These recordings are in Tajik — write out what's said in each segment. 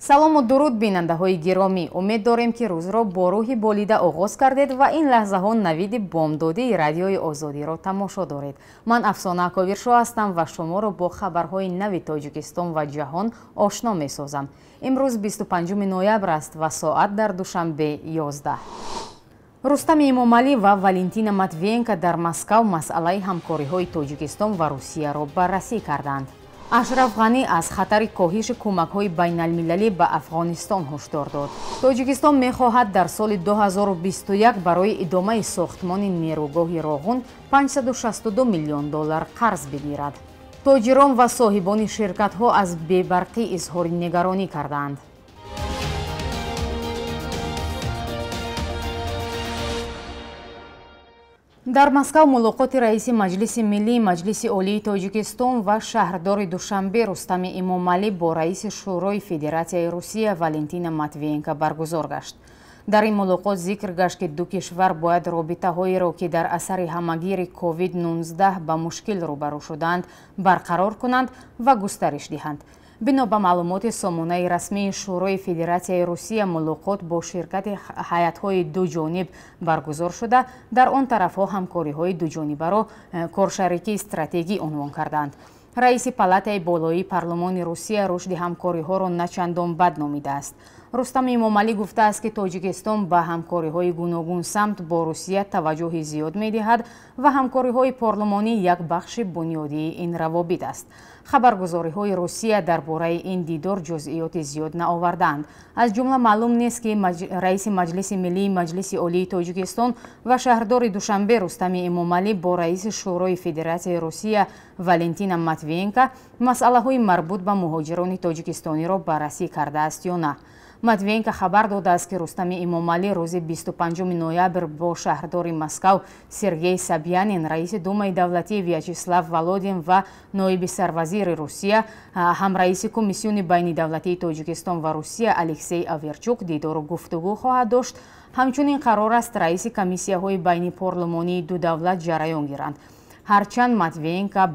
Салому дуруд, бинандаҳои гиромӣ. Умед дорем, ки рӯзро бо рӯҳи болида оғоз кардед ва ин лаҳзаҳо навиди бомдодии Радиои Озодиро тамошо доред. Ман Афсона Ковиршо ҳастам ва шуморо бо хабарҳои нави Тоҷикистон ва ҷаҳон ошно месозам. Имрӯз 25 ноябр аст ва соат дар Душанбе 11. Рустами Эмомалӣ ва Валентина Матвиенко дар Москав масъалаи ҳамкориҳои Тоҷикистон ва Русияро баррасӣ карданд. Ашраф Ғанӣ аз хатари коҳиши кӯмакҳои байналмилалӣ ба Афғонистон ҳушдор дод. Тоҷикистон мехоҳад дар соли 2021 барои идомаи сохтмони нерӯгоҳи Роғун 562 миллион доллар қарз бигирад. Тоҷирон ва соҳибони ширкатҳо аз бебарқӣ изҳори нигаронӣ кардаанд. Дар Москав мулоқоти раиси Маҷлиси Миллии Маҷлиси Олии Тоҷикистон ва шаҳрдори Душанбе Рустами Эмомалӣ бо раиси Шӯрои Федератсияи Русия Валентина Матвиенко баргузор гашт. Дар ин мулоқот зикр гашт, ки ду кишвар бояд робитаҳоеро, ки дар асари ҳамагири COVID-19 ба мушкил рӯбарӯ шудаанд, барқарор кунанд ва густариш диҳанд. Бино ба маълумоти сомонаи расмии Шӯрои Федератсияи Русия, мулоқот бо ширкати ҳайатҳои дуҷониб баргузор шуда, дар он тарафҳо ҳамкориҳои дуҷонибаро коршарикии стратегӣ унвон карданд. Раиси палатаи болоии парлумони Русия рушди ҳамкориҳоро начандон бад номидааст. Рустами Эмомалӣ гуфтааст, ки Тоҷикистон ба ҳамкориҳои гуногунсамт бо Русия таваҷҷӯҳи зиёд медиҳад ва ҳамкориҳои парлумонӣ як бахши бунёдии ин равобит аст. Хабаргузориҳои Русия дар бораи ин дидор ҷузъиёти зиёд наовардаанд. Аз ҷумла маълум нест, ки раиси Маҷлиси Миллии Маҷлиси Олии Тоҷикистон ва шаҳрдори Душанбе Рустами Эмомалӣ бо раиси Шӯрои Федератсияи Русия Валентина Матвиенко масъалаҳои марбут ба муҳоҷирони тоҷикистониро баррасӣ кардааст ё на. Матвиенко хабар додааст, ки Рустами Эмомалӣ рӯзи 25 ноябр бо шаҳрдори Москав Сергей Собянин, раиси Думаи давлатӣ Вячеслав Володин ва ноиби сарвазири Русия, ҳамраиси Комиссиони байнидавлатии Тоҷикистон ва Русия Алексей Оверчук дидору гуфтугӯ хоҳад дошт. Ҳамчунин қарор аст раиси комиссияҳои байнипарлумонии ду давлат ҷараён гиранд. Ҳарчанд Матвиенко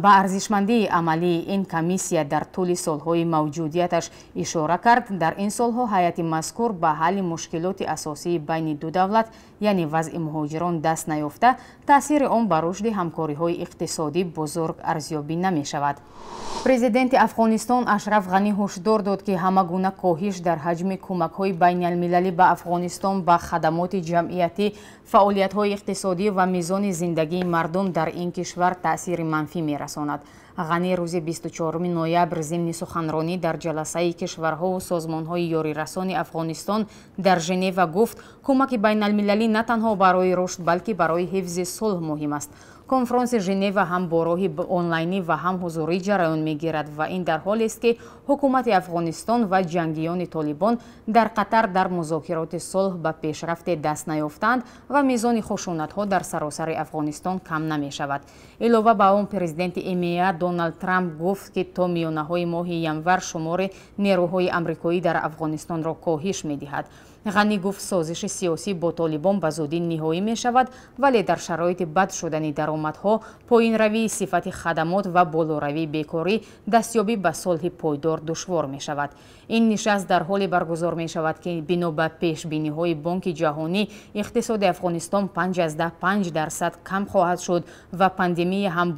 ба арзишмандии амалии ин комиссия дар тӯли солҳои мавҷудияташ ишора кард, дар ин солҳо ҳайати мазкур ба ҳалли мушкилоти асосии байни ду давлат, яъне вазъи муҳоҷирон, даст наёфта, таъсири он ба рушди ҳамкориҳои иқтисодӣ бузург арзёбӣ намешавад. Президенти Афғонистон Ашраф Ғанӣ ҳушдор дод, ки ҳама гуна коҳиш дар ҳаҷми кӯмакҳои байналмилалӣ ба Афғонистон ба хадамоти ҷамъиятӣ, фаъолиятҳои иқтисодӣ ва мизони зиндагии мардум дар ин кишвар таъсири манфӣ мерасонад. Ғанӣ рӯзи 24 ноябр зимни суханронӣ дар ҷаласаи кишварҳову созмонҳои ёрирасони Афғонистон дар Женева гуфт, кӯмаки байналмилалӣ на танҳо барои рушд, балки барои ҳифзи сулҳ муҳим аст. Конфронси Женева ҳам бо роҳи онлайнӣ ва ҳам ҳузурӣ ҷараён мегирад ва ин дар ҳолест, ки ҳукумати Афғонистон ва ҷангиёни Толибон дар Қатар дар музокироти сулҳ ба пешрафте даст наёфтанд ва мизони хушунатҳо дар саросари Афғонистон кам намешавад. Илова ба он, президенти ЭМА Доналд Трамп гуфт, ки то миёнаҳои моҳи январ шумори нерӯҳои амрикоӣ дар Афғонистонро коҳиш медиҳад. Ғанӣ гуфт, созиши сиёсӣ бо Толибон ба зудӣ ниҳоӣ мешавад, вале дар шароити бад шудани даромадҳо, поинравии сифати хадамот ва болоравии бекорӣ дастёбӣ ба сулҳи пойдор душвор мешавад. Ин нишаст дар ҳоле баргузор мешавад, ки бино ба пешбиниҳои Бонки Ҷаҳонӣ иқтисоди Афғонистон 5,5% кам хоҳад шуд ва пандемия ҳам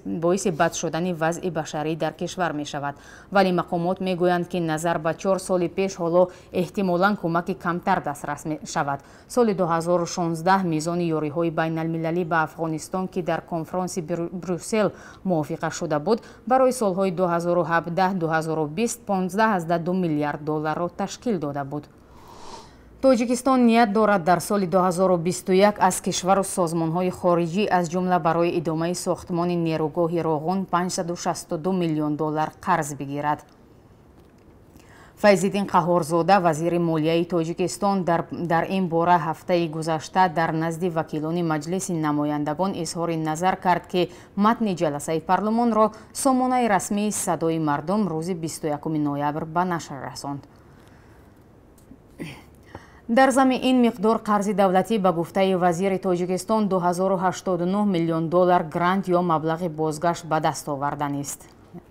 боиси бад шудани вазъи башарӣ дар кишвар мешавад. Вале мақомот мегӯянд, ки назар ба 4 соли пеш ҳоло эҳтимолан кӯмаки камтар дастрас мешавад. Соли 2016 мизони ёриҳои байналмилалӣ ба Афғонистон, ки дар конфронси Брюссел мувофиқа шуда буд, барои солҳои 2017-2020 15,2 миллиард долларро ташкил дода буд. Тоҷикистон ният дорад дар соли 2021 аз кишвару созмонҳои хориҷӣ, аз ҷумла барои идомаи сохтмони нерӯгоҳи Роғун 562 миллион доллар қарз бигирад. Файзиддин Қаҳорзода, вазири молияи Тоҷикистон, дар ин бора ҳафтаи гузашта дар назди вакилони Маҷлиси намояндагон изҳори назар кард, ки матни ҷаласаи парлумонро сомонаи расмии Садои мардум рӯзи 21 ноябр ба нашр расонд. Дар зами ин миқдор қарзи давлатӣ, ба гуфтаи вазири Тоҷикистон, 2089 миллион доллар грант ё маблағи бозгашт ба даст оварданист.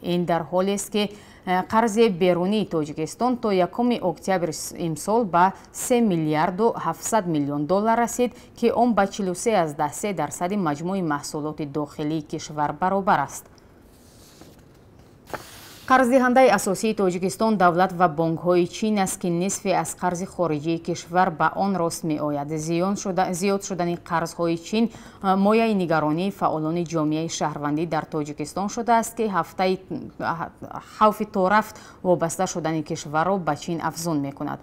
Ин дар ҳолест, ки қарзи берунии Тоҷикистон то 1 октябри имсол ба 3 миллиарду 700 миллион доллар расид, ки он ба 43,3% маҷмӯи маҳсулоти дохилии кишвар баробар аст. Қарздиҳандаи асосии Тоҷикистон давлат ва бонкҳои Чин аст, ки нисфи аз қарзи хориҷии кишвар ба он рост меояд. Зиёд шудани қарзҳои Чин мояи нигаронии фаъолони ҷомеаи шаҳрвандӣ дар Тоҷикистон шудааст, ки хавфи торафт вобаста шудани кишварро ба Чин афзун мекунад.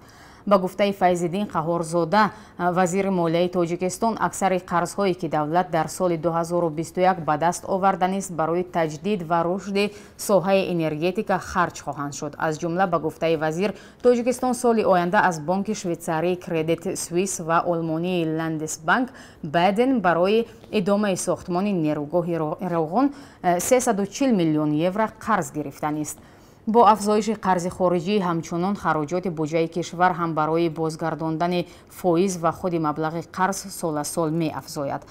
Ба гуфтаи Файзиддин Қаҳорзода, вазири молияи Тоҷикистон, аксари қарзҳое, ки давлат дар соли 2021 ба даст оварданист, барои таҷдид ва рушди соҳаи энергетика харҷ хоҳанд шуд. Аз ҷумла, ба гуфтаи вазир, Тоҷикистон соли оянда аз бонки швейтсарии Кредит Свис ва олмонии Ландесбанк Баден барои идомаи сохтмони нерӯгоҳи Роғун 340 миллион евро қарз гирифтанист. Бо афзоиши қарзи хориҷӣ ҳамчунон хароҷоти буҷаи кишвар ҳам барои бозгардондани фоиз ва худи маблағи қарз сол меафзояд.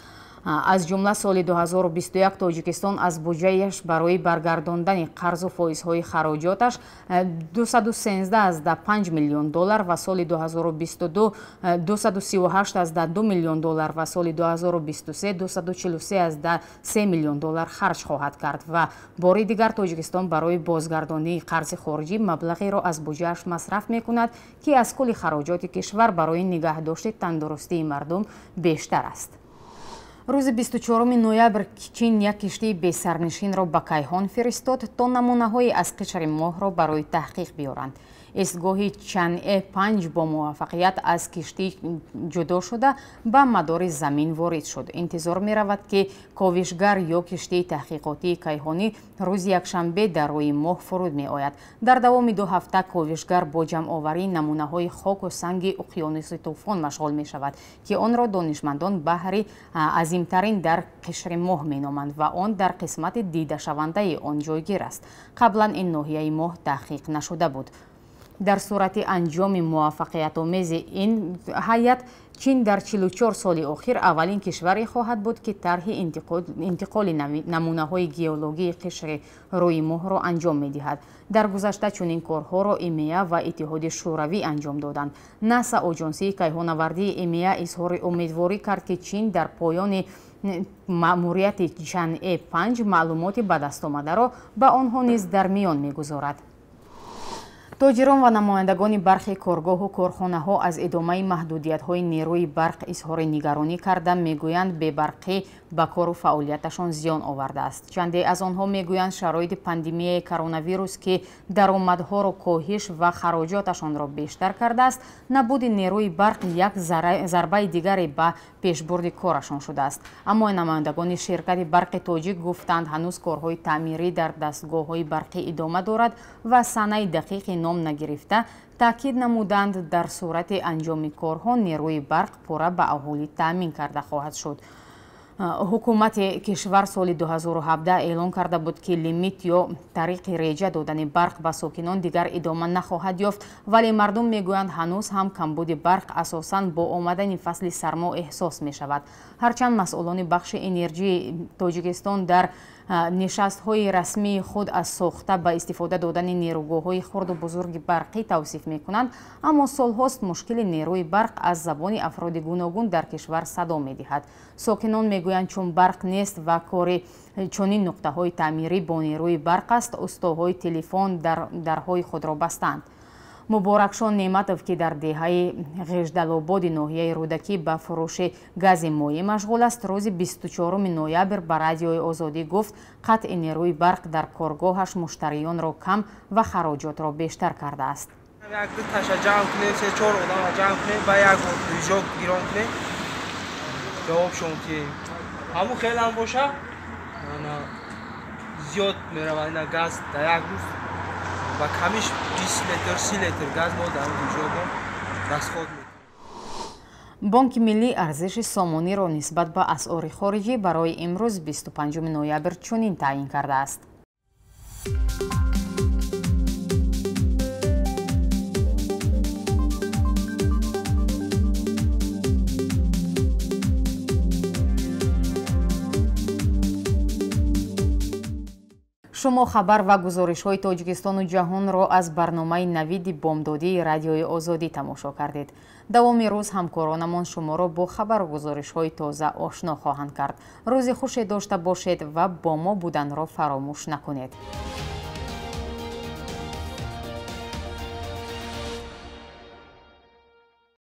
Аз ҷумла соли 2021 Тоҷикистон аз буҷааш барои баргардондани қарзу фоизҳои хароҷоташ 213,5 миллион доллар ва соли 2022 238,2 миллион доллар ва соли 2023 243,3 миллион доллар харҷ хоҳад кард ва бори дигар Тоҷикистон барои бозгардонии қарзи хориҷӣ маблағеро аз буҷааш масраф мекунад, ки аз кулли хароҷоти кишвар барои нигаҳдошти тандурустии мардум бештар аст. Рӯзи 24 ноябр Чин як киштии бесарнишинро ба кайҳон фиристод, то намунаҳои аз қишри моҳро барои таҳқиқ биёранд. Истгоҳи Чанъе 5 бо муваффақият аз киштӣ ҷудо шуда ба мадори замин ворид шуд. Интизор меравад, ки ковишгар ё киштии таҳқиқотии кайҳонӣ рӯзи якшанбе дар рӯи моҳ фуруд меояд. Дар давоми 2 ҳафта ковишгар бо ҷамъоварии намунаҳои хоку санги уқёнуси тӯфон машғул мешавад, ки онро донишмандон баҳри азимтарин дар қишри моҳ меноманд ва он дар қисмати дидашавандаи он ҷойгир аст. Қаблан ин ноҳияи моҳ таҳқиқ нашуда буд. Дар сурати анҷоми муваффақиятомези ин ҳайат, Чин дар 44 соли охир аввалин кишваре хоҳад буд, ки тарҳи интиқоли намунаҳои геологии қишри рӯи моҳро анҷом медиҳад. Дар гузашта чунин корҳоро ИМЕА ва Иттиҳоди Шӯравӣ анҷом доданд. НАСА, оҷонсии кайҳонавардии ИМЕА, изҳори умедворӣ кард, ки Чин дар поёни маъмурияти Чанъе 5 маълумоти ба даст омадаро ба онҳо низ дар миён мегузорад. Тоҷирон ва намояндагони бархи коргоҳу корхонаҳо аз идомаи маҳдудиятҳои нерӯи барқ изҳори нигаронӣ карда, мегӯянд, бебарқӣ ба кору фаъолияташон зиён овардааст. Чанде аз онҳо мегӯянд, шароити пандемияи коронавирус, ки даромадҳоро коҳиш ва хароҷоташонро бештар кардааст, набуди нерӯи барқ як зарбаи дигаре ба пешбурди корашон шудааст. Аммо намояндагони ширкати барқи тоҷик гуфтанд, ҳанӯз корҳои таъмирӣ дар дастгоҳҳои барқӣ идома дорад ва санаи дақиқи ном нагирифта таъкид намуданд, дар сурати анҷоми корҳо нерӯи барқ пурра ба аҳолӣ таъмин карда хоҳад шуд. Ҳукумати кишвар соли 2017 эълон карда буд, ки лимит ё тариқи реҷа додани барқ ба сокинон дигар идома нахоҳад ёфт, вале мардум мегӯянд, ҳанӯз ҳам камбуди барқ асосан бо омадани фасли сармо эҳсос мешавад. Ҳарчанд масъулони бахши энерҷии Тоҷикистон дар нишастҳои расмии худ аз сохта ба истифода додани нерӯгоҳҳои хурду бузурги барқӣ тавсиф мекунанд, аммо солҳост мушкили нерӯи барқ аз забони афроди гуногун дар кишвар садо медиҳад. Сокинон мегӯянд, чун барқ нест ва кори чунин нуқтаҳои таъмирӣ бо нерӯи барқ аст, устоҳои телефон дарҳои худро бастанд. Муборакшон Неъматов, ки дар деҳаи Ғиждалободи ноҳияи Рӯдакӣ ба фурӯши гази моеъ машғул аст, рӯзи 24 ноябр ба Радиои Озодӣ гуфт, қатъи нерӯи барқ дар коргоҳаш муштариёнро кам ва хароҷотро бештар кардааст. Як ду таша ҷамъ кунем, се чор одамро ҷамъ кунем, ба як движок гирон кунем, ҷавобшон ки ҳамун хелам боша, зиёд меравад ина газ дар як рӯз ба камиш 20 литр, 30 литр газ мо дар движокон расход мекунем. Бонки миллӣ арзиши сомониро нисбат ба асъори хориҷӣ барои имрӯз 25 ноябр чунин таъин кардааст. Шумо хабар ва гузоришҳои Тоҷикистону ҷаҳонро аз барномаи «Навиди бомдодии» Радиои Озодӣ тамошо кардед. Давоми рӯз ҳамкоронамон шуморо бо хабару гузоришҳои тоза ошно хоҳанд кард. Рӯзи хуше дошта бошед ва бо мо буданро фаромӯш накунед.